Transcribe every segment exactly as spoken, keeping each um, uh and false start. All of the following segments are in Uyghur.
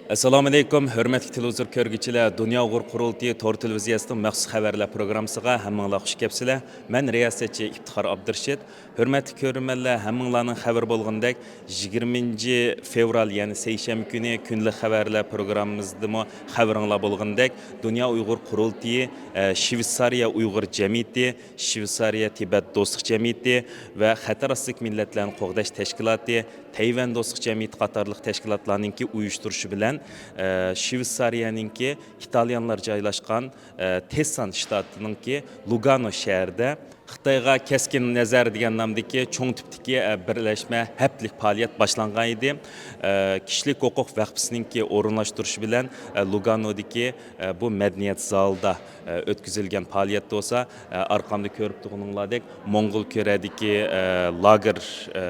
ئەسسالامۇئەلەيكۇم، ھۆرمەتلىك تېلېۋىزور كۆرگۈچىلەر! دۇنيا ئۇيغۇر قۇرۇلتىيى تور تېلېۋىزىيەسىنىڭ مەخسۇس خەۋەرلەر پروگراممىسىغا ھەممىڭلار خۇش كەپسىلەر. مەن رىياسەتچى ئىپتىخار ئابدۇرېشىت. ھۆرمەتلىك كۆرۈرمەنلەر، ھەممىڭلارنىڭ خەۋىرى بولغىنىدەك، يىگىرمىنچى فېۋرال، يەنى سەيشەنبە كۈنى كۈندىلىك خەۋەرلەر پروگراممىمىزدىمۇ خەۋىرىڭلار بولغىنىدەك، دۇنيا ئۇيغۇر قۇرۇلتىيى، ئە، شۋېتسارىيە ئۇيغۇر جەمئىيىتى، شۋېتسارىيە تىبەت دوستلۇق جەمئىيىتى ۋە خەتەر ئاستىدىكى مىللەتلەرنى قوغداش تەشكىلاتى، تەيۋەن دوستلۇق جەمئىيىتى قاتارلىق تەشكىلاتلارنىڭكى ئۇيۇشتۇرۇشى بىلەن، ئە، شۋېتسارىيەنىڭكى ئىتالىيانلار جايلاشقان، ئە، تېسسان شتاتىنىڭكى لۇگانو شەھىرىدە خىتايغا كەسكىن نەزەر دېگەن نامدىكى چوڭ تىپتىكى، ئە، بىرلەشمە ھەپتىلىك پائالىيەت باشلانغان ئىدى. ئە، كىشىلىك ھوقۇق ۋەقپىسىنىڭكى ئورۇنلاشتۇرۇشى بىلەن، ئە، لۇگانودىكى، ئە، بۇ مەدەنىيەت زالىدا، ئە، ئۆتكۈزۈلگەن پائالىيەتتە بولسا، ئە، ئارقامدا كۆرۈپ تۇرغىنىڭلاردەك موڭغۇل كۆرەدىكى، ئە، لاگېر، ئە،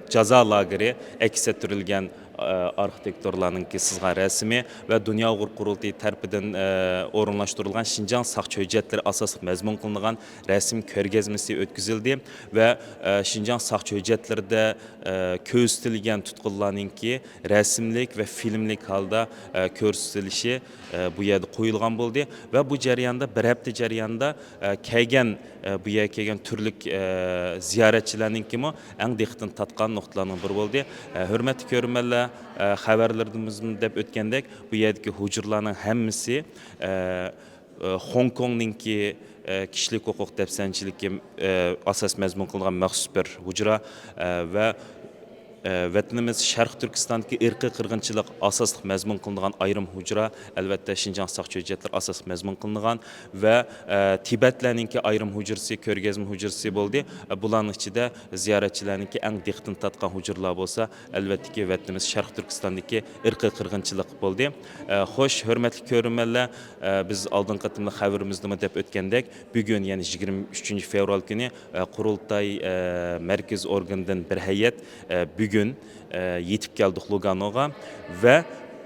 جازا لاگېرى ئەكس ئەتتۈرۈلگەن، ئە، ئارخىتېكتورلارنىڭكى سىزغان رەسىمى ۋە دۇنيا ئۇيغۇر قۇرۇلتىيى تەرىپىدىن، ئە، ئورۇنلاشتۇرۇلغان شىنجاڭ ساقچى ھۆججەتلىرى ئاساسلىق مەزمۇن قىلىنغان رەسىم كۆرگەزمىسى ئۆتكۈزۈلدى ۋە، ئە، شىنجاڭ ساقچى ھۆججەتلىرىدە، ئە، كۆرسىتىلگەن تۇتقۇنلارنىڭكى رەسىملىك ۋە فىلىملىك ھالدا، ئە، كۆرسىتىلىشى، ئە، بۇ يەردە قويۇلغان بولدى ۋە بۇ جەرياندا، بىر ھەپتە جەريانىدا، ئە، كەلگەن، ئە، بۇ يەرگە كەلگەن تۈرلۈك، ئە، زىيارەتچىلەرنىڭكىمۇ ئەڭ دىققىتىنى تارتقان نۇقتىلارنىڭ بىرى بولدى. ئە، ھۆرمەتلىك كۆرۈرمەنلەر، ئە، خەۋەرلىرىمىزمۇ دەپ ئۆتكەندەك، بۇ يەردىكى ھۇجرىلارنىڭ ھەممىسى، ئە، ئە، خوڭكوڭنىڭكى، ئە، كىشىلىك ھوقۇق دەپسەندىچىلىكى، ئە، ئاساس مەزمۇن قىلىنغان مەخسۇس بىر ھۇجرا، ئە، ۋە، ئە، ۋەتىنىمىز شەرقىي تۈركىستاندىكى ئىرقىي قىرغىنچىلىق ئاساسلىق مەزمۇن قىلىنغان ئايرىم ھۇجرا، ئەلۋەتتە، شىنجاڭ ساقچى ھۆججەتلىرى ئاساسلىق مەزمۇن قىلىنغان ۋە، ئە، تىبەتلەرنىڭكى ئايرىم ھۇجرىسى، كۆرگەزمە ھۇجرىسى بولدى. ئە، بۇلارنىڭ ئىچىدە زىيارەتچىلەرنىڭكى ئەڭ دىققىتىنى تارتقان ھۇجرىلار بولسا، ئەلۋەتتىكى، ۋەتىنىمىز شەرقىي تۈركىستاندىكى ئىرقىي قىرغىنچىلىق بولدى. ئە، خوش، ھۆرمەتلىك كۆرۈرمەنلەر، ئە، بىز ئالدىنقى قېتىملىق خەۋىرىمىزدىمۇ دەپ ئۆتكەندەك، بۈگۈن، يەنى يىگىرمە ئۈچىنچى فېۋرال كۈنى، ئە، قۇرۇلتاي، ئە، مەركىزىي ئورگىنىدىن بىر ھەيئەت، ئە، بۈگۈن، ئە، يېتىپ كەلدۇق لۇگانوغا ۋە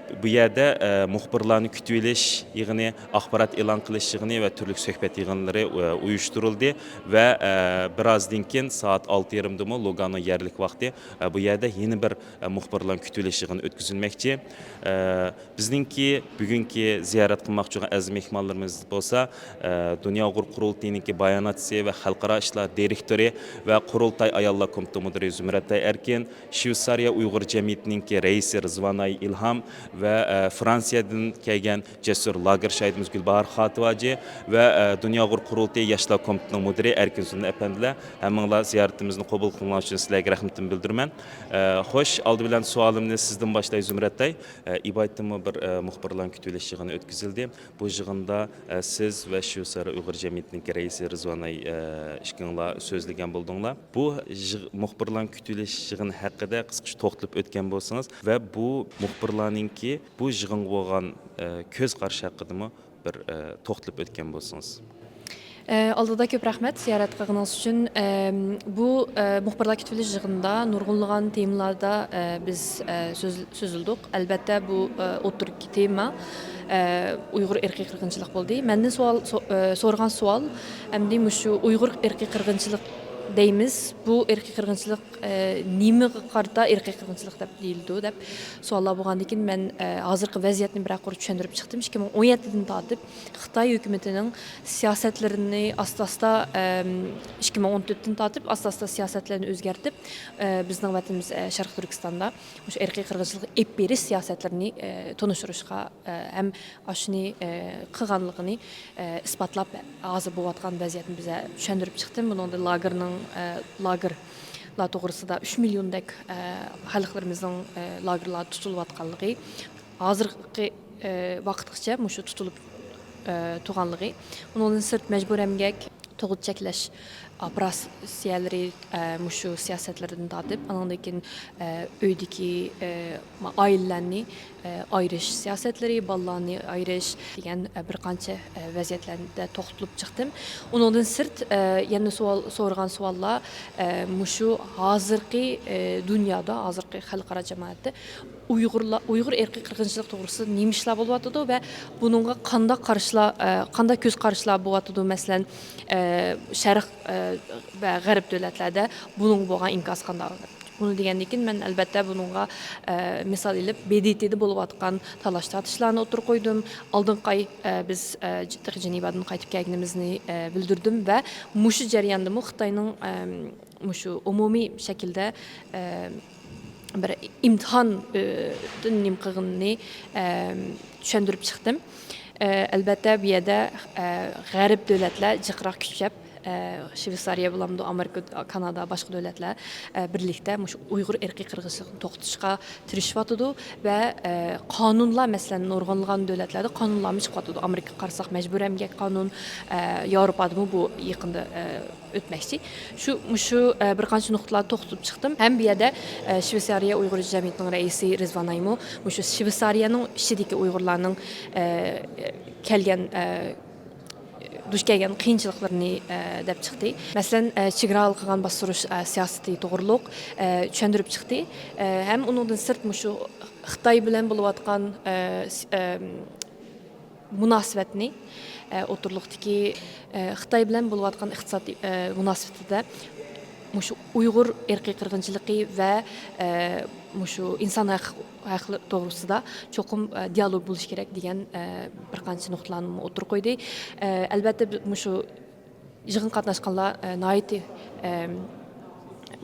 بۇ يەردە، ئە، مۇخبىرلارنى كۈتۈۋېلىش يىغىنى، ئاخبارات ئېلان قىلىش يىغىنى ۋە تۈرلۈك سۆھبەت يىغىنلىرى، ئە، ئۇيۇشتۇرۇلدى ۋە، ئە، بىر ئازدىن كېيىن سائەت ئالتە يېرىمدىمۇ لۇگانو يەرلىك ۋاقتى، ئە، بۇ يەردە يەنە بىر، ئە، مۇخبىرلارنى كۈتۈۋېلىش يىغىنى ئۆتكۈزۈلمەكچى. ئە، بىزنىڭكى بۈگۈنكى زىيارەت قىلماقچى بولغان ئەزىز مېھمانلىرىمىز بولسا، ئە، دۇنيا ئۇيغۇر قۇرۇلتىيىنىڭكى باياناتچىسى ۋە خەلقئارا ئىشلار دىرېكتورى ۋە قۇرۇلتاي ئاياللار كومىتېتى مۇدىرى زۇمرەتئاي ئەركىن، شۋېتسارىيە ئۇيغۇر جەمئىيىتىنىڭكى رەئىسى رىزۋانئاي ئىلھام ۋە، ئە، فرانسىيەدىن كەلگەن جەسۇر لاگېر شاھىتىمىز گۈلباھار خاتىۋاجى ۋە، ئە، دۇنيا ئۇيغۇر قۇرۇلتىيى ياشلار كومىتېتىنىڭ مۇدىرى ئەركىن زۇنۇن ئەپەندىلەر، ھەممىڭلار زىيارىتىمىزنى قوبۇل قىلغىنىڭلار ئۈچۈن سىلەرگە رەھمىتىمنى بىلدۈرىمەن. ئە، خوش، ئالدى بىلەن سوئالىمنى سىزدىن باشلاي، زۇمرەتئاي. ئە، ئىبايتتىمۇ بىر، ئە، مۇخبىرلارنى كۈتۈۋېلىش يىغىنى ئۆتكۈزۈلدى. بۇ يىغىندا، ئە، سىز ۋە شۋېتسارىيە ئۇيغۇر جەمئىيىتىنىڭكى رەئىسى رىزۋانئاي، ئە، ئىككىڭلار سۆزلىگەن بولدۇڭلار. بۇ يىغ-، مۇخبىرلارنى كۈتۈۋېلىش يىغىنى ھەققىدە قىسقىچە توختىلىپ ئۆتكەن بولسىڭىز ۋە بۇ مۇخبىرلارنىڭكى بۇ يىغىنغا بولغان، ئە، كۆز قارىشى ھەققىدىمۇ بىر، ئە، توختىلىپ ئۆتكەن بولسىڭىز. ئە، ئالدىدا كۆپ رەھمەت زىيارەت قىلغىنىڭىز ئۈچۈن. ئەم، بۇ، ئە، مۇخبىرلار كۈتۈۋېلىش يىغىنىدا نۇرغۇنلىغان تېمىلاردا، ئە، بىز، ئە، سۆز-، سۆزلىدۇق. ئەلۋەتتە، بۇ، ئە، ئوتتۇرىدىكى تېما، ئە، ئۇيغۇر ئىرقىي قىرغىنچىلىق بولدى. مەندىن سوئال، سو-، ئە، سورىغان سوئال، ئەمدى مۇشۇ ئۇيغۇر ئىرقىي قىرغىنچىلىق دەيمىز. بۇ ئىرقىي قىرغىنچىلىق، ئە، نېمىگە قارىتا ئىرقىي قىرغىنچىلىق دەپ دېيىلىدۇ دەپ سوئاللار بولغاندىن كېيىن، مەن، ئە، ھازىرقى ۋەزىيەتنى بىرەر قۇر چۈشەندۈرۈپ چىقتىم. ئىككى مىڭ ئون يەتتىدىن تارتىپ خىتاي ھۆكۈمىتىنىڭ سىياسەتلىرىنى ئاستا-ئاستا، ئەم، ئىككى مىڭ ئون تۆتتىن تارتىپ ئاستا-ئاستا سىياسەتلەرنى ئۆزگەرتىپ، ئە، بىزنىڭ ۋەتىنىمىز، ئە، شەرقىي تۈركىستاندا مۇشۇ ئىرقىي قىرغىنچىلىققا ئېلىپ بېرىش سىياسەتلىرىنى، ئە، تونۇشتۇرۇشقا، ئە، ھەم ئاشۇنى، ئە، قىلغانلىقىنى، ئە، ئىسپاتلاپ، ھازىر بولۇۋاتقان ۋەزىيەتنى بىزگە چۈشەندۈرۈپ چىقتى. بۇنىڭدا لاگېرنىڭ، ئە، لاگېرلار توغرىسىدا ئۈچ مىليوندەك، ئە، خەلقلىرىمىزنىڭ، ئە، لاگېرلاردا تۇتۇلۇۋاتقانلىقى، ھازىرقى، ئە، ۋاقىتقىچە مۇشۇ تۇتۇلۇپ، ئە، تۇرغانلىقى. ئۇنىڭدىن سىرت، مەجبۇرىي ئەمگەك، تۇغۇت چەكلەش ئوپېراتسىيەلىرى، ئە، مۇشۇ سىياسەتلىرىدىن تارتىپ، ئانىڭدىن كېيىن، ئە، ئۆيدىكى، ئە، ما-، ئائىلىلەرنى، ئە، ئايرىش سىياسەتلىرى، بالىلارنى ئايرىش دېگەن، ئە، بىر قانچە، ئە، ۋەزىيەتلەردە توختىلىپ چىقتىم. ئۇنىڭدىن سىرت، ئە، يەنە سوئال، سورىغان سوئاللار، ئە، مۇشۇ ھازىرقى، ئە، دۇنيادا، ھازىرقى خەلقئارا جامائەتتە ئۇيغۇرلار، ئۇيغۇر ئىرقىي قىرغىنچىلىق توغرىسىدا نېمە ئىشلار بولۇۋاتىدۇ ۋە بۇنىڭغا قانداق قاراشلار، ئە، قانداق كۆز قاراشلار بولۇۋاتىدۇ؟ مەسىلەن، ئە، شەرق، ئە، ۋە غەرب دۆلەتلەردە بۇنىڭغا بولغان ئىنكاس قانداق؟ بۇنى دېگەندىن كېيىن، مەن ئەلۋەتتە بۇنىڭغا، ئە، مىسال ئېلىپ، ب د ت دا بولۇۋاتقان تالاش-تارتىشلارنى ئوتتۇرىغا قويدۇم. ئالدىنقى ئاي، ئە، بىز، ئە، ج-، تېخى جېنېۋادىن قايتىپ كەلگىنىمىزنى، ئە، بىلدۈردۈم ۋە مۇشۇ جەرياندىمۇ خىتاينىڭ، ئەم، مۇشۇ ئومۇمىي شەكىلدە، ئە، بىر ئىمتىھان، ئە، دىن نېمە قىلغىنىنى، ئە، چۈشەندۈرۈپ چىقتىم. ئە، ئەلۋەتتە، بۇ يەردە، ئە، غەرب دۆلەتلەر جىقراق كۈچەپ، ئە، شۋېتسارىيە بولامدۇ، ئامېرىكا، كانادا، باشقا دۆلەتلەر، ئە، بىرلىكتە مۇشۇ ئۇيغۇر ئىرقىي قىرغىنچىلىقىنى توختىتىشقا تىرىشىۋاتىدۇ ۋە، ئە، قانۇنلار، مەسىلەن، نۇرغۇنلىغان دۆلەتلەردە قانۇنلارمۇ چىقىۋاتىدۇ. ئامېرىكىغا قارىساق، مەجبۇرىي ئەمگەك قانۇن، ئە، ياۋروپادىمۇ بۇ يېقىندا، ئە، ئۆتمەكچى. شۇ، مۇشۇ، ئە، بىر قانچە نۇقتىلاردا توختىلىپ چىقتىم. ھەم بۇ يەردە، ئە، شۋېتسارىيە ئۇيغۇر جەمئىيىتىنىڭ رەئىسى رىزۋان ئايمۇ مۇشۇ شۋېتسارىيەنىڭ ئىچىدىكى ئۇيغۇرلارنىڭ، ئە، كەلگەن، ئە، دۇچ كەلگەن قىيىنچىلىقلىرىنى، ئە، دەپ چىقتى. مەسىلەن، ئە، چېگرا ھالقىغان باستۇرۇش، ئە، سىياسىتى توغرۇلۇق، ئە، چۈشەندۈرۈپ چىقتى. ئە، ھەم ئۇنىڭدىن سىرت مۇشۇ خىتاي بىلەن بولۇۋاتقان، ئە، س-، ئە، مۇناسىۋەتنى، ئە، ئوتتۇرىلىقتىكى، ئە، خىتاي بىلەن بولۇۋاتقان ئىقتىسادىي، ئە، مۇناسىۋىتىدە مۇشۇ ئۇيغۇر ئىرقىي قىرغىنچىلىقى ۋە، ئە، مۇشۇ ئىنسان ھەق-، ھەقلىرى توغرىسىدا چوقۇم، ئە، دىيالوگ بولۇشى كېرەك دېگەن، ئە، بىر قانچە نۇقتىلارنى ئوتتۇرىغا قويدى. ئە، ئەلۋەتتە، بىز مۇشۇ يىغىنغا قاتناشقانلار، ئە، ناھايىتى، ئە،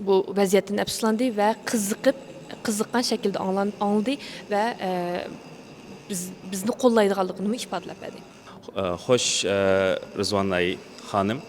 بۇ ۋەزىيەتتىن ئەپسۇسلاندى ۋە قىزىقىپ، قىزىققان شەكىلدە ئاڭلان-، ئاڭلىدى ۋە، ئە، بىز، بىزنى قوللايدىغانلىقىنىمۇ ئىپادىلەپ بەردى. ئە، خوش، ئە، رىزۋانئاي خانىم.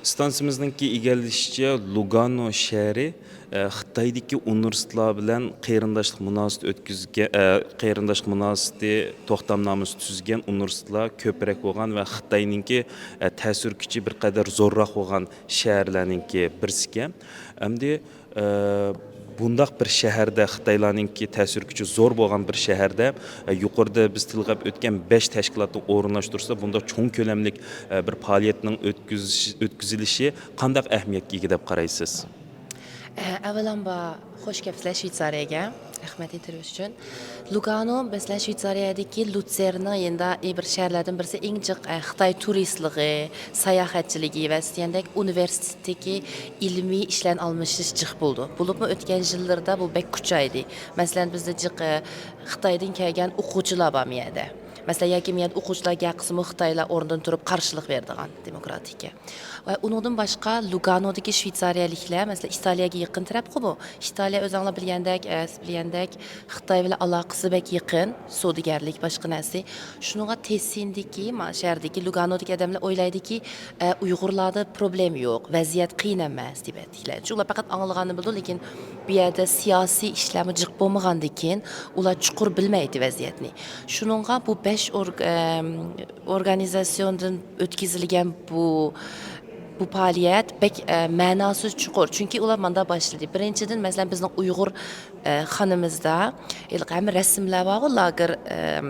ئىستانسىمىزنىڭكى ئىگىلىشىچە، لۇگانو شەھىرى، ئە، خىتايدىكى ئۇنىۋېرسىتېتلار بىلەن قېرىنداشلىق مۇناسىۋىتى ئۆتكۈزگە-، ئە، قېرىنداشلىق مۇناسىۋىتى توختامنامىسى تۈزگەن ئۇنىۋېرسىتېتلار كۆپرەك بولغان ۋە خىتاينىڭكى، ئە، تەسىر كۈچى بىر قەدەر زورراق بولغان شەھەرلەرنىڭكى بىرسىكەن. ئەمدى، ئە، بۇنداق بىر شەھەردە، خىتايلارنىڭكى تەسىر كۈچى زور بولغان بىر شەھەردە، ئە، يۇقىرىدا بىز تىلغا ئۆتكەن بەش تەشكىلاتنى ئورۇنلاشتۇرسا، بۇنداق چوڭ كۆلەملىك، ئە، بىر پائالىيەتنىڭ ئۆتكۈزۈش-، ئۆتكۈزۈلۈشى قانداق ئەھمىيەتكە ئىگە دەپ قارايسىز؟ ئە، ئەۋۋالامبا، خوش كەپسىلەر شۋېتسارىيەگە. رەھمەت يېتىرىش ئۈچۈن. لۇگانو، مەسىلەن، شۋېتسارىيەدىكى لۇتسېرنىڭ يېنىدا بىر شەھەرلەردىن بىرسى، ئەڭ جىق، ئە، خىتاي تۇرىستلىقى، ساياھەتچىلىكى ۋە دېگەندەك ئۇنىۋېرسىتېتتىكى ئىلمىي ئىشلارنى ئالمىشىش جىق بولىدۇ. بولۇپمۇ ئۆتكەن يىللىرىدا بۇ بەك كۈچەيدى. مەسىلەن، بىزدە جىق، ئە، خىتايدىن كەلگەن ئوقۇغۇچىلار بار مۇ يەردە. مەسىلەن، ياكى مۇ يەردە ئوقۇغۇچىلار گەپ قىلسىمۇ خىتايلار ئورنىدىن تۇرۇپ قارشىلىق بېرىدىغان دېموكراتىيىگە. ۋە ئۇنىڭدىن باشقا لۇگانودىكى شۋېتسارىيەلىكلەر، مەسىلەن، ئىتالىيەگە يېقىن تەرەپقۇ بۇ. ئىتالىيە ئۆزۈڭلار بىلگەندەك، ئە، سىز بىلگەندەك، خىتاي بىلەن ئالاقىسى بەك يېقىن، سودىگەرلىك، باشقا نەرسە. شۇنىڭغا تېسىندىكى، ما شەھەردىكى، لۇگانودىكى ئادەملەر ئويلايدىكى، ئە، ئۇيغۇرلاردا پروبلېما يوق، ۋەزىيەت قىيىن ئەمەس، دېيىپ ئېيتىدىكەن. چۈنكى ئۇلار پەقەت ئاڭلىغاننى بىلىدۇ، لېكىن بۇ يەردە سىياسىي ئىشلارمۇ جىق بولمىغاندىكىن، ئۇلار چوقۇم بىلمەيدۇ ۋەزىيەتنى. شۇنىڭغا بۇ بەش ئورگ-، ئەم، ئورگانىزاتسىيوندىن ئۆتكۈزۈلگەن بۇ، بۇ پائالىيەت بەك، ئە، مەناسى چوڭقۇر. چۈنكى ئۇلار ماندا باشلىدى. بىرىنچىدىن، مەسىلەن، بىزنىڭ ئۇيغۇر، ئە، خانىمىزدا ھېلىقى ھەممە رەسىملەر بارغۇ، لاگېر، ئەم،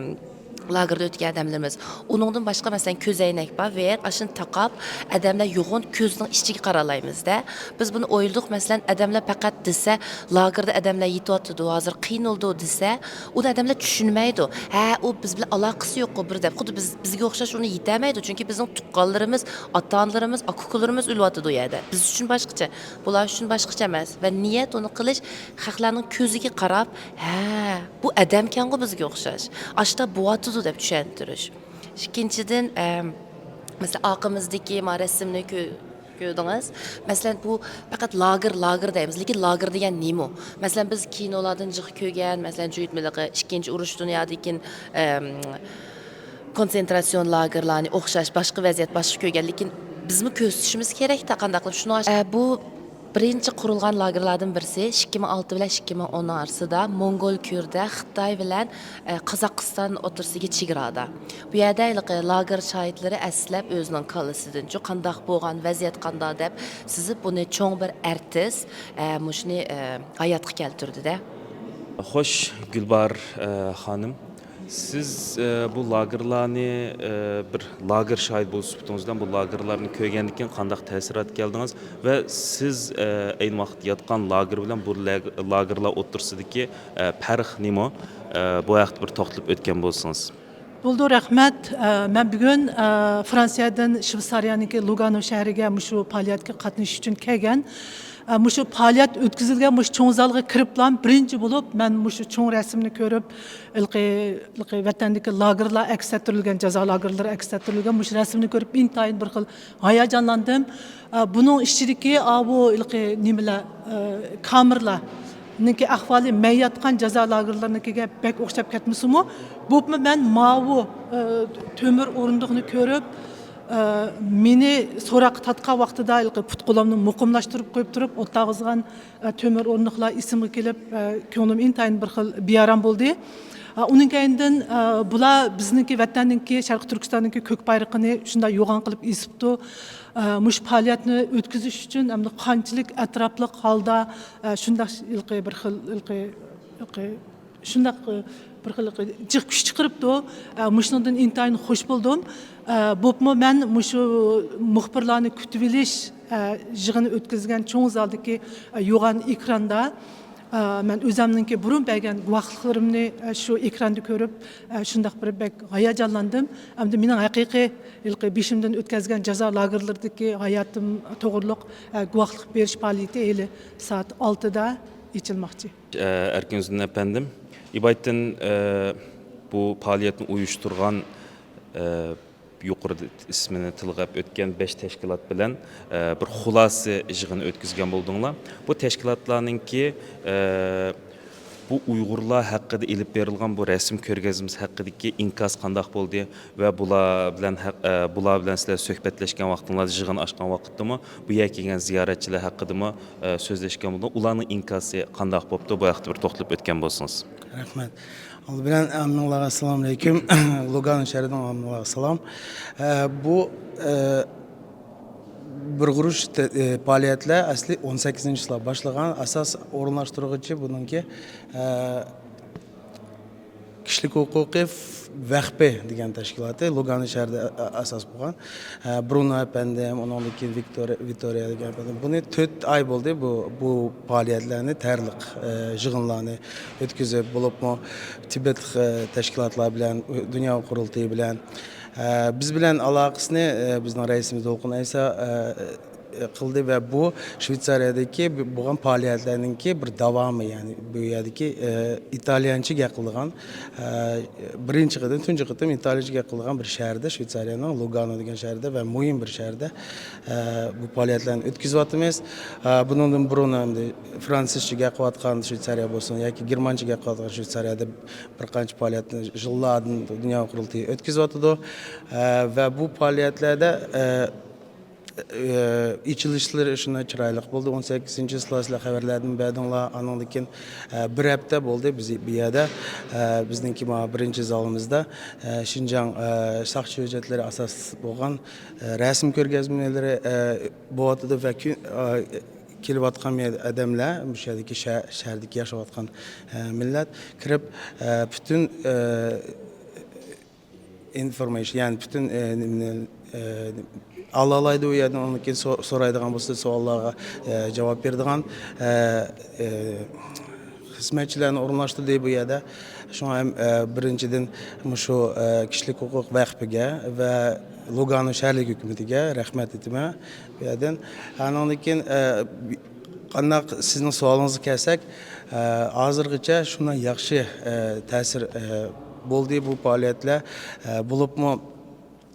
لاگېردا ئۆتكەن ئادەملىرىمىز. ئۇنىڭدىن باشقا، مەسىلەن، كۆزەينەك بار، ۋە ئاشۇنى تاقاپ، ئادەملەر يوغان كۆزنىڭ ئىچىگە قارالايمىز-دە. بىز بۇنى ئويلىدۇق، مەسىلەن، ئادەملەر پەقەت دېسە، لاگېردا ئادەملەر يېتىۋاتىدۇ، ھازىر قىينىلىدۇ دېسە، ئۇنى ئادەملەر چۈشەنمەيدۇ. ھە، ئۇ بىز بىلەن ئالاقىسى يوققۇ بىر دەپ. خۇددى بىز، بىزگە ئوخشاش ئۇنى يېتەلمەيدۇ. چۈنكى بىزنىڭ تۇغقانلىرىمىز، ئاتا-ئانىلىرىمىز، ئاكا-ئۇكىلىرىمىز ئۆلۈۋاتىدۇ ئۇ يەردە. بىز ئۈچۈن باشقىچە، بۇلار ئۈچۈن باشقىچە ئەمەس. ۋە نىيەت ئۇنى قىلىش، خەقلەرنىڭ كۆزىگە قاراپ، ھە، بۇ ئادەمكەنغۇ بىزگە ئوخشاش. ئاشتا بوۋاتىدۇ دەپ چۈشەندۈرۈش. ئىككىنچىدىن، ئەم، مەسىلەن، ئارقىمىزدىكى ما رەسىمنى كۆ-، كۆردىڭىز. مەسىلەن، بۇ پەقەت لاگېر، لاگېر دەيمىز. لېكىن لاگېر دېگەن نېمە؟ مەسىلەن، بىز كىنولاردىن جىق كۆرگەن، مەسىلەن، جۇيتمىلىقى ئىككىنچى ئۇرۇش دۇنيادىن كېيىن، ئەم، كونتسېنتراتسىيون لاگېرلارنى ئوخشاش باشقا ۋەزىيەت، باشقا كۆرگەن. لېكىن بىزمۇ كۆزىتىشىمىز كېرەك-تە، قانداق قىلىپ شۇنى ئاش-، ئە، بۇ بىرىنچى قۇرۇلغان لاگېرلاردىن بىرسى، ئىككى مىڭ ئالتە بىلەن ئىككى مىڭ ئون ئارىسىدا موڭغۇل كۈرىدە خىتاي بىلەن، ئە، قازاقىستان ئوتتۇرىسىدىكى چېگرادا. بۇ يەردە ھېلىقى لاگېر شاھىتلىرى ئەسلەپ ئۆزىنىڭ كاللىسىدىنچۇ قانداق بولغان، ۋەزىيەت قانداق دەپ سىزىپ، بۇنى چوڭ بىر ئارتىس، ئە، مۇشۇنى، ئە، ھاياتقا كەلتۈردى-دە. خوش، گۈلباھار، ئە، خانىم. سىز، ئە، بۇ لاگېرلارنى، ئە، بىر لاگېر شاھىت بولۇش سۈپىتىڭىز بىلەن بۇ لاگېرلارنى كۆرگەندىن كېيىن قانداق تەسىراتقا كەلدىڭىز؟ ۋە سىز، ئە، ئەينى ۋاقىتتا ياتقان لاگېر بىلەن بۇ لاگ-، لاگېرلار ئوتتۇرىسىدىكى، ئە، پەرق نېمە؟ ئە، بۇ ھەقتە بىر توختىلىپ ئۆتكەن بولسىڭىز. بولدى، رەھمەت. ئە، مەن بۈگۈن، ئە، فرانسىيەدىن شۋېتسارىيەنىڭكى لۇگانو شەھىرىگە مۇشۇ پائالىيەتكە قاتنىشىش ئۈچۈن كەلگەن. ئە، مۇشۇ پائالىيەت ئۆتكۈزۈلگەن مۇشۇ چوڭ زالغا كىرىپلا بىرىنچى بولۇپ مەن مۇشۇ چوڭ رەسىمنى كۆرۈپ، ھېلىقى، ھېلىقى ۋەتەندىكى لاگېرلار ئەكس ئەتتۈرۈلگەن، جازا لاگېرلىرى ئەكس ئەتتۈرۈلگەن مۇشۇ رەسىمنى كۆرۈپ ئىنتايىن بىر خىل ھاياجانلاندىم. ئە، بۇنىڭ ئىچىدىكى ئاۋۇ ھېلىقى نېمىلەر، ئە، كامېرلارنىڭكى ئەھۋالى، مەن ياتقان جازا لاگېرلىرىنىڭكىگە بەك ئوخشاپ كەتمىسىمۇ، بولۇپمۇ مەن ماۋۇ، ئە، تۆمۈر ئورۇندۇقنى كۆرۈپ، ئە، مېنى سوراققا تارتقان ۋاقتىدا ھېلىقى پۇت-قولۇمنى مۇقىملاشتۇرۇپ قويۇپ تۇرۇپ، ئولتۇرغۇزغان، ئە، تۆمۈر ئورۇندۇقلار ئېسىمگە كېلىپ، ئە، كۆڭلۈم ئىنتايىن بىر خىل بىئارام بولدى. ئە، ئۇنىڭ كەينىدىن، ئە، بۇلار بىزنىڭكى ۋەتەننىڭكى، شەرقىي تۈركىستاننىڭكى كۆك بايرىقىنى شۇنداق يوغان قىلىپ ئېسىپتۇ. ئە، مۇشۇ پائالىيەتنى ئۆتكۈزۈش ئۈچۈن ھەمدە قانچىلىك ئەتراپلىق ھالدا، ئە، شۇنداق ھېلىقى بىر خىل، ھېلىقى، ھېلىقى شۇنداق، ئە، بىر خىل جىق كۈچ چىقىرىپتۇ. ئە، مۇشۇنىڭدىن ئىنتايىن خۇش بولدۇم. ئە، بولۇپمۇ مەن مۇشۇ مۇخبىرلارنى كۈتۈۋېلىش، ئە، يىغىنى ئۆتكۈزگەن چوڭ زالدىكى، ئە، يوغان ئېكراندا، ئە، مەن ئۆزەمنىڭكى بۇرۇن بەرگەن گۇۋاھلىقلىرىمنى، ئە، شۇ ئېكراندا كۆرۈپ، ئە، شۇنداق بىر بەك ھاياجانلاندىم. ئەمدى مېنىڭ ھەقىقىي ھېلىقى بېشىمدىن ئۆتكۈزگەن جازا لاگېرلىرىدىكى ھاياتىم توغرۇلۇق، ئە، گۇۋاھلىق بېرىش پائالىيىتى ھېلى سائەت ئالتىدا ئېچىلماقچى. ئەركىن ئۇزۇن ئەپەندىم، ئىبايىتتىن، ئە، بۇ پائالىيەتنى ئۇيۇشتۇرغان، ئە، يۇقىرىدا ئىسمىنى تىلغا ئۆتكەن بەش تەشكىلات بىلەن، ئە، بىر خۇلاسە يىغىنى ئۆتكۈزگەن بولدۇڭلار. بۇ تەشكىلاتلارنىڭكى، ئە، بۇ ئۇيغۇرلار ھەققىدە ئېلىپ بېرىلغان بۇ رەسىم كۆرگەزمىسى ھەققىدىكى ئىنكاس قانداق بولدى ۋە بۇلار بىلەن ھەق-، ئە، بۇلار بىلەن سىلەر سۆھبەتلەشكەن ۋاقتىڭلاردا، يىغىن ئاچقان ۋاقىتتىمۇ بۇ يەرگە كەلگەن زىيارەتچىلەر ھەققىدىمۇ، ئە، سۆزلەشكەن بولدۇڭ. ئۇلارنىڭ ئىنكاسى قانداق بوپتۇ؟ بۇ ھەقتە بىر توختىلىپ ئۆتكەن بولسىڭىز. رەھمەت. ئالدى بىلەن ھەممىڭلارغا ئەسسالامۇ ئەلەيكۇم. لۇگان شەھىرىدىن ھەممىڭلارغا سالام. ئە، بۇ، ئە، بىر خۇرۇچ تە-، ئە، پائالىيەتلەر ئەسلى ئون سەككىزىنچى يىللار باشلىغان. ئاساس ئورۇنلاشتۇرغۇچى بۇنىڭكى، ئە، كىشىلىك ھوقۇقى ۋەخپى دېگەن تەشكىلاتى لۇگان شەھىرىدە ئە-، ئاساس بولغان. ئە، برۇنو ئەپەندىم، ئۇنىڭدىن كېيىن ۋىكتورىيە، ۋىكتورىيە دېگەن ئەپەندىم. بۇنى تۆت ئاي بولدى بۇ، بۇ پائالىيەتلەرنى تەرلىق، ئە، يىغىنلارنى ئۆتكۈزۈپ، بولۇپمۇ تىبەتلىك، ئە، تەشكىلاتلار بىلەن، دۇنيا قۇرۇلتىيى بىلەن، ئە، بىز بىلەن ئالاقىسىنى، ئە، بىزنىڭ رەئىسىمىز دولقۇن ئەيسا، ئە، قىلدى ۋە بۇ شۋېتسارىيەدىكى بولغان پائالىيەتلەرنىڭكى بىر داۋامى، يەنى بۇ يەردىكى، ئە، ئىتاليانچە گەپ قىلىدىغان، ئە، بىرىنچى قېتىم، تۇنجى قېتىم ئىتاليانچە گەپ قىلىدىغان بىر شەھەردە، شۋېتسارىيەنىڭ لۇگانو دېگەن شەھىرىدە ۋە مۇھىم بىر شەھەردە، ئە، بۇ پائالىيەتلەرنى ئۆتكۈزۈۋاتىمىز. ئە، بۇنىڭدىن بۇرۇن ئەمدى فرانسىزچە گەپ قىلىۋاتقان شۋېتسارىيە بولسۇن ياكى گېرمانچە گەپ قىلىۋاتقان شۋېتسارىيەدە بىر قانچە پائالىيەتنى يىللاردىن دۇنيا قۇرۇلتىيى ئۆتكۈزۈۋاتىدۇ. ئە، ۋە بۇ پائالىيەتلەردە، ئە، ئېچىلىشلىرى شۇنداق چىرايلىق بولدى. ئون سەككىزىنچى يىللار سىلەر خەۋەرلەردىن بەردىڭلار. ئانىڭدىن كېيىن، ئە، بىر ھەپتە بولدى بىز بۇ يەردە، ئە، بىزنىڭكى مانا بىرىنچى زالىمىزدا، ئە، شىنجاڭ، ئە، ساقچى ھۆججەتلىرى ئاساس بولغان، ئە، رەسىم كۆرگەزمىلىرى، ئە، بولۇۋاتىدۇ ۋە كۈن، ئە، كېلىۋاتقان ئادەملەر، مۇشۇ يەردىكى شە-، شەھەردىكى ياشاۋاتقان، ئە، مىللەت كىرىپ، ئە، پۈتۈن، ئە، ئىنفورمېيشن، يەنى پۈتۈن، ئە، نېمىنى، ئە، ئالالايدۇ. ئۇ يەردىن ئۇنىڭدىن كېيىن سو-، سورايدىغان بولسا، سوئاللارغا، ئە، جاۋاب بېرىدىغان، ئە، ئە، خىزمەتچىلەرنى ئورۇنلاشتۇردى بۇ يەردە. شۇڭا ھەم، ئە، بىرىنچىدىن، مۇشۇ، ئە، كىشىلىك ھوقۇق ۋەقپىگە ۋە لۇگانو شەھەرلىك ھۆكۈمىتىگە رەھمەت ئېيتىمەن بۇ يەردىن. ئانىڭدىن كېيىن، ئە، قانداق، سىزنىڭ سوئالىڭىزغا كەلسەك، ئە، ھازىرغىچە شۇنداق ياخشى، ئە، تەسىر، ئە، بولدى بۇ پائالىيەتلەر. ئە، بولۇپمۇ،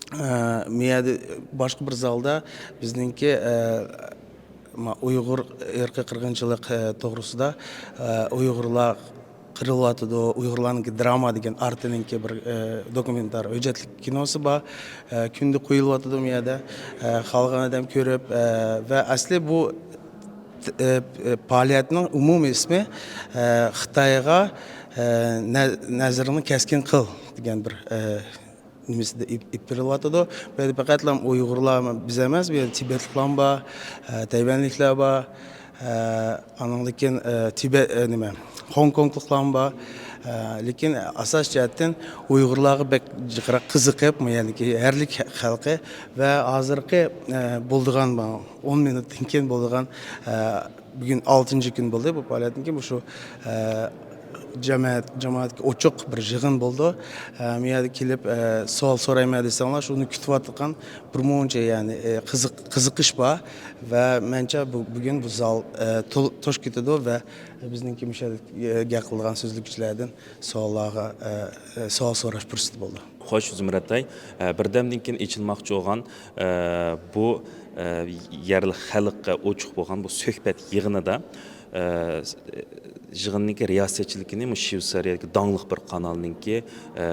ئە، مۇ يەردە باشقا بىر زالدا بىزنىڭكى، ئە، ما-، ئۇيغۇر ئىرقىي قىرغىنچىلىق، ئە، توغرىسىدا، ئە، ئۇيغۇرلار قىرىلىۋاتىدۇ، ئۇيغۇرلارنىڭكى دراما دېگەن ئارتىنىڭكى بىر، ئە، دوكۇمېنتار ھۆججەتلىك كىنوسى بار. ئە، كۈندە قويۇلۇۋاتىدۇ بۇ يەردە. ئە، خالىغان ئادەم كۆرۈپ، ئە، ۋە ئەسلى بۇ، ئە، ئە، پائالىيەتنىڭ ئومۇمىي ئىسمى، ئە، خىتايغا، ئە، نە-، نەزىرىڭنى كەسكىن قىل دېگەن بىر، ئە، نېمىسىدە ئېلىپ، ئېلىپ بېرىلىۋاتىدۇ. بۇ يەردە پەقەتلا ئۇيغۇرلار بىز ئەمەس، بۇ يەردە تىبەتلىكلارمۇ بار، ئە، تەيۋەنلىكلەر بار، ئە، ئانىڭدىن كېيىن، ئە، تىبەت، ئە، نېمە، خوڭكوڭلۇقلارمۇ بار. ئە، لېكىن ئاساس جەھەتتىن ئۇيغۇرلارغا بەك جىقراق قىزىقىپ، مۇ يەردىكى يەرلىك خەلقى ۋە ھازىرقى، ئە، بولىدىغان، ئون مىنۇتتىن كېيىن بولىدىغان، ئە، بۈگۈن ئالتىنچى كۈن بولدى بۇ پائالىيەتنىڭكى، مۇشۇ، ئە، جامائەت، جامائەتكە ئوچۇق بىر يىغىن بولدى. ئە، بۇ يەرگە كېلىپ، ئە، سوئال سورايمەن دېسەڭلار، شۇنى كۈتۈۋاتقان بىر مۇنچە، يەنى، ئە، قىزىق-، قىزىقىش بار ۋە مەنچە بۇ، بۈگۈن بۇ زال، ئە، تول-، توشۇپ كېتىدۇ ۋە بىزنىڭكى مۇشۇ يەردە، ئە، گەپ قىلىدىغان سۆزلىگۈچىلەردىن سوئاللارغا، ئە، ئە، سوئال سوراش پۇرسىتى بولدى. خوش، زۇمرەتئاي. ئە، بىردەمدىن كېيىن ئېچىلماقچى بولغان، ئە، بۇ، ئە، يەرلىك خەلققە ئوچۇق بولغان بۇ سۆھبەت يىغىنىدا، ئە، يىغىننىڭكى رىياسەتچىلىكىنى مۇشۇ شۋېتسارىيەدىكى داڭلىق بىر قانالنىڭكى، ئە،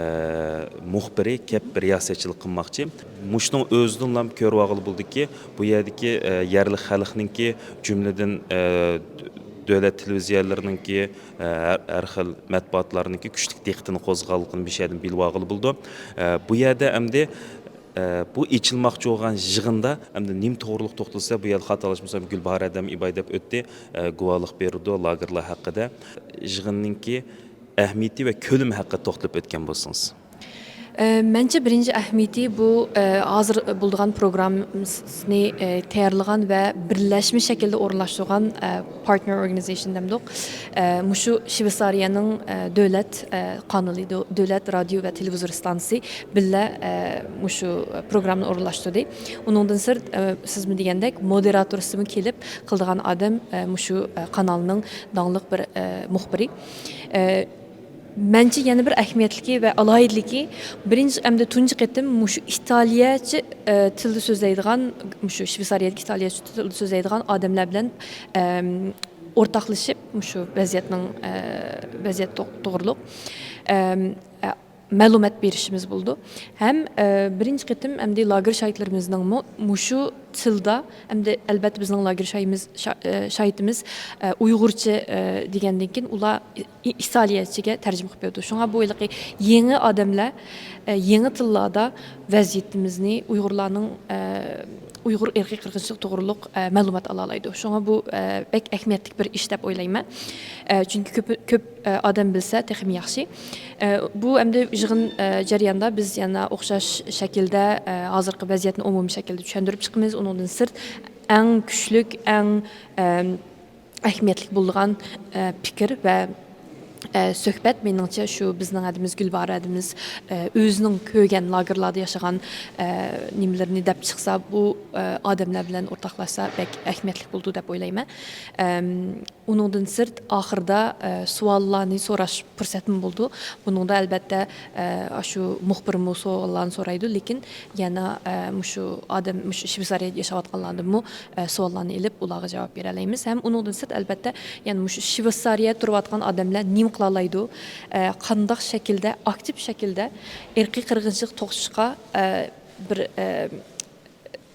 مۇخبىرى كەپ رىياسەتچىلىك قىلماقچى. مۇشۇنىڭ ئۆزىدىنلا كۆرۈۋالغىلى بولىدۇكى، بۇ يەردىكى، ئە، يەرلىك خەلقنىڭكى، جۈملىدىن، ئە، دۆلەت تېلېۋىزىيەلىرىنىڭكى، ئە، ھەر، ھەر خىل مەتبۇئاتلارنىڭكى كۈچلۈك دىققىتىنى قوزغىغانلىقىنى بۇ يەردىن بىلىۋالغىلى بولىدۇ. ئە، بۇ يەردە ئەمدى، ئە، بۇ ئېچىلماقچى بولغان يىغىندا ئەمدى نېمە توغرىلىق توختالسا، بۇ يەردە خاتالاشمىسام، گۈلباھار ھەدەم ئىباي دەپ ئۆتتى، ئە، گۇۋاھلىق بېرىدۇ لاگېرلار ھەققىدە. يىغىننىڭكى ئەھمىيىتى ۋە كۆلىمى ھەققىدە توختىلىپ ئۆتكەن بولسىڭىز. ئە، مەنچە بىرىنچى ئەھمىيىتى بۇ، ئە، ھازىر بولىدىغان پروگراممىسىنى، ئە، تەييارلىغان ۋە بىرلەشمە شەكىلدە ئورۇنلاشتۇرغان، ئە، پارتنېر ئورگانىزېيشن دەمدۇق. ئە، مۇشۇ شۋېتسارىيەنىڭ، ئە، دۆلەت، ئە، قانىلى، دۆ-، دۆلەت رادىيو ۋە تېلېۋىزور ئىستانسىسى بىللە، ئە، مۇشۇ پروگراممىنى ئورۇنلاشتۇردى. ئۇنىڭدىن سىرت، ئە، سىزمۇ دېگەندەك، مودېراتورىسىمۇ كېلىپ قىلىدىغان ئادەم، ئە، مۇشۇ، ئە، قانالنىڭ داڭلىق بىر، ئە، مۇخبىرى. ئە، مەنچە يەنە بىر ئەھمىيەتلىكى ۋە ئالاھىدىلىكى، بىرىنچى ئەمدى تۇنجى قېتىم مۇشۇ ئىتالىيەچە، ئە، تىلدا سۆزلەيدىغان، مۇشۇ شۋېتسارىيەدىكى ئىتالىيەچە تىلدا سۆزلەيدىغان ئادەملەر بىلەن، ئەم، ئورتاقلىشىپ، مۇشۇ ۋەزىيەتنىڭ، ئە، ۋەزىيەت توغ-، توغرۇلۇق، ئەم، ئە، مەلۇمات بېرىشىمىز بولىدۇ. ھەم، ئە، بىرىنچى قېتىم ئەمدى لاگېر شاھىتلىرىمىزنىڭمۇ مۇشۇ تىلدا، ئەمدى ئەلبەتتە بىزنىڭ لاگېر شاھىمىز-، شا-، ئە، شاھىتىمىز، ئە، ئۇيغۇرچە، ئە، دېگەندىن كېيىن ئۇلار ئىتالىيەچىگە تەرجىمە قىلىپ بېرىدۇ. شۇڭا بۇ ھېلىقى يېڭى ئادەملەر، ئە، يېڭى تىللاردا ۋەزىيىتىمىزنى، ئۇيغۇرلارنىڭ، ئە، ئۇيغۇر ئىرقىي قىرغىنچىلىقى توغرۇلۇق، ئە، مەلۇمات ئالالايدۇ. شۇڭا بۇ، ئە، بەك ئەھمىيەتلىك بىر ئىش دەپ ئويلايمەن. ئە، چۈنكى كۆپ، كۆپ، ئە، ئادەم بىلسە تېخىمۇ ياخشى. ئە، بۇ ئەمدى يىغىن، ئە، جەريانىدا بىز يەنە ئوخشاش شەكىلدە، ئە، ھازىرقى ۋەزىيەتنى ئومۇمىي شەكىلدە چۈشەندۈرۈپ چىقىمىز. ئۇنىڭدىن سىرت، ئەڭ كۈچلۈك، ئەڭ، ئە، ئەھمىيەتلىك بولىدىغان، ئە، پىكىر ۋە، ئە، سۆھبەت، مېنىڭچە، شۇ بىزنىڭ ھەدىمىز، گۈلباھار ھەدىمىز، ئە، ئۆزىنىڭ كۆرگەن لاگېرلاردا ياشىغان، ئە، نېمىلىرىنى دەپ چىقسا، بۇ، ئە، ئادەملەر بىلەن ئورتاقلاشسا بەك ئەھمىيەتلىك بولىدۇ دەپ ئويلايمەن. ئەم، ئۇنىڭدىن سىرت، ئاخىرىدا، ئە، سوئاللارنى سوراش پۇرسەتمۇ بولىدۇ. بۇنىڭدا، ئەلبەتتە، ئە، ئاشۇ مۇخبىرمۇ سوئاللارنى سورايدۇ، لېكىن يەنە، ئە، مۇشۇ ئادەم، مۇشۇ شۋېتسارىيەدە ياشاۋاتقانلاردىنمۇ، ئە، سوئاللارنى ئېلىپ، ئۇلارغا جاۋاب بېرەلەيمىز. ھەم ئۇنىڭدىن سىرت، ئەلبەتتە، يەنە مۇشۇ شۋېتسارىيەدە تۇرۇۋاتقان ئادەملەر نېمە قىلالايدۇ؟ ئە، قانداق شەكىلدە، ئاكتىپ شەكىلدە ئىرقىي قىرغىنچىلىق توختىتىشقا، ئە، بىر، ئە،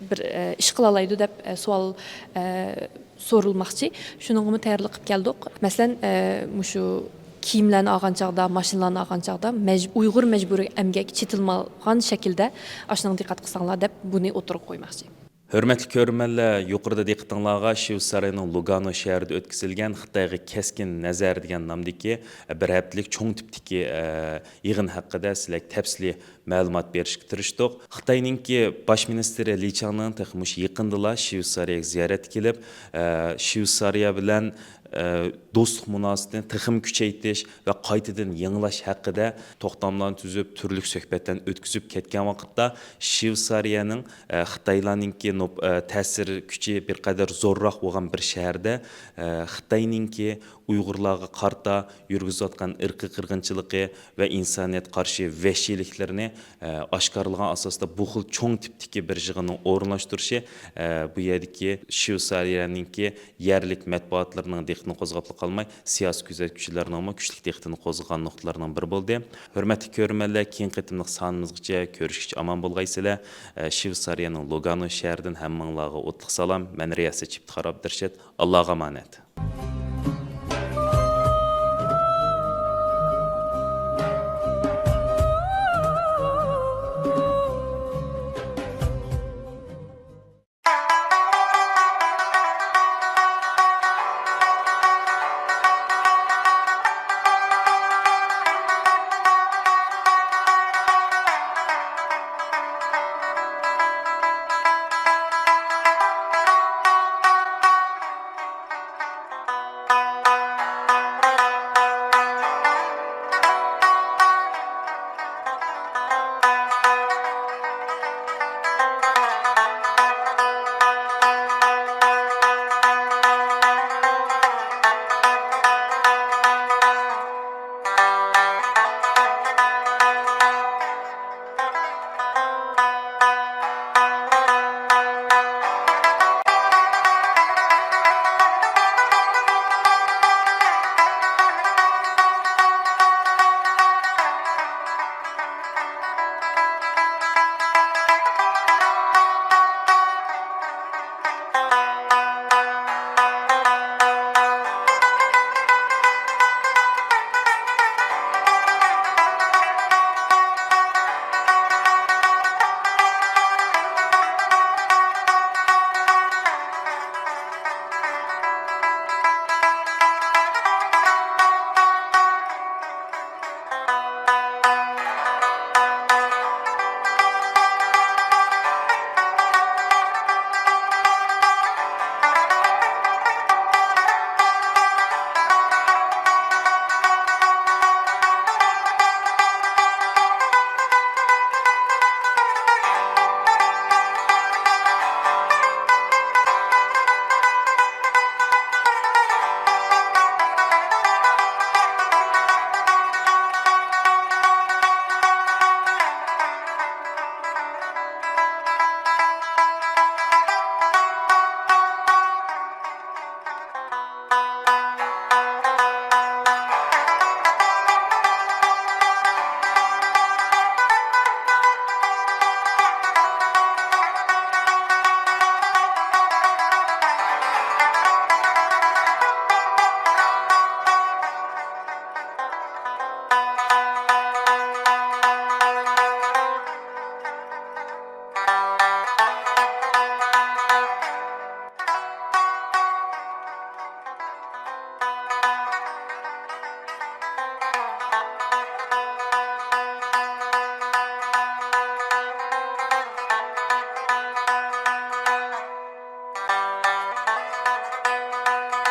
بىر، ئە، ئىش قىلالايدۇ دەپ، ئە، سوئال، ئە، سورۇلماقچى. شۇنىڭغىمۇ تەييارلىق قىلىپ كەلدۇق. مەسىلەن، ئە، مۇشۇ كىيىملەرنى ئالغان چاغدا، ماشىنىلارنى ئالغان چاغدا مەج-، ئۇيغۇر مەجبۇرىي ئەمگەك چېتىلمىغان شەكىلدە ئاشۇنىڭغا دىققەت قىلساڭلار دەپ بۇنى ئوتتۇرىغا قويماقچى. ھۆرمەتلىك كۆرۈرمەنلەر، يۇقىرىدا دىققىتىڭلارغا شۋېتسارىيەنىڭ لۇگانو شەھىرىدە ئۆتكۈزۈلگەن خىتايغا كەسكىن نەزەر دېگەن نامدىكى بىر ھەپتىلىك چوڭ تىپتىكى، ئە، يىغىن ھەققىدە سىلەرگە تەپسىلىي مەلۇمات بېرىشكە تىرىشتۇق. خىتاينىڭكى باش مىنىستىرى لى چاڭنىڭ تېخى مۇشۇ يېقىندىلا شۋېتسارىيەگە زىيارەتكە كېلىپ، ئە، شۋېتسارىيە بىلەن، ئە، دوستلۇق مۇناسىۋىتىنى تېخىمۇ كۈچەيتىش ۋە قايتىدىن يېڭىلاش ھەققىدە توختاملارنى تۈزۈپ، تۈرلۈك سۆھبەتلەرنى ئۆتكۈزۈپ كەتكەن ۋاقىتتا، شۋېتسارىيەنىڭ، ئە، خىتايلارنىڭكى نوپ-، ئە، تەسىر كۈچى بىر قەدەر زورراق بولغان بىر شەھەردە، ئە، خىتاينىڭكى ئۇيغۇرلارغا قارىتا يۈرگۈزۈۋاتقان ئىرقىي قىرغىنچىلىقى ۋە ئىنسانىيەتكە قارشى ۋەھشىيلىكلىرىنى، ئە، ئاشكارىلىغان ئاساستا بۇ خىل چوڭ تىپتىكى بىر يىغىننىڭ ئورۇنلاشتۇرۇشى، ئە، بۇ يەردىكى شۋېتسارىيەنىڭكى يەرلىك مەتبۇئاتلىرىنىڭ دىققىتىنى قوزغاپلا قالماي، سىياسىي كۆزەتكۈچىلەرنىڭمۇ كۈچلۈك دىققىتىنى قوزغىغان نۇقتىلارنىڭ بىرى بولدى. ھۆرمەتلىك كۆرۈرمەنلەر، كېيىنكى قېتىملىق سانىمىزغىچە كۆرۈشكىچە ئامان بولغايسىلەر. ئە، شۋېتسارىيەنىڭ لۇگانو شەھىرىدىن ھەممىڭلارغا ئوتلۇق سالام. مەن رىياسەتچى ئىپتىخار ئابدۇرېشىت. ئاللاغا ئامانەت.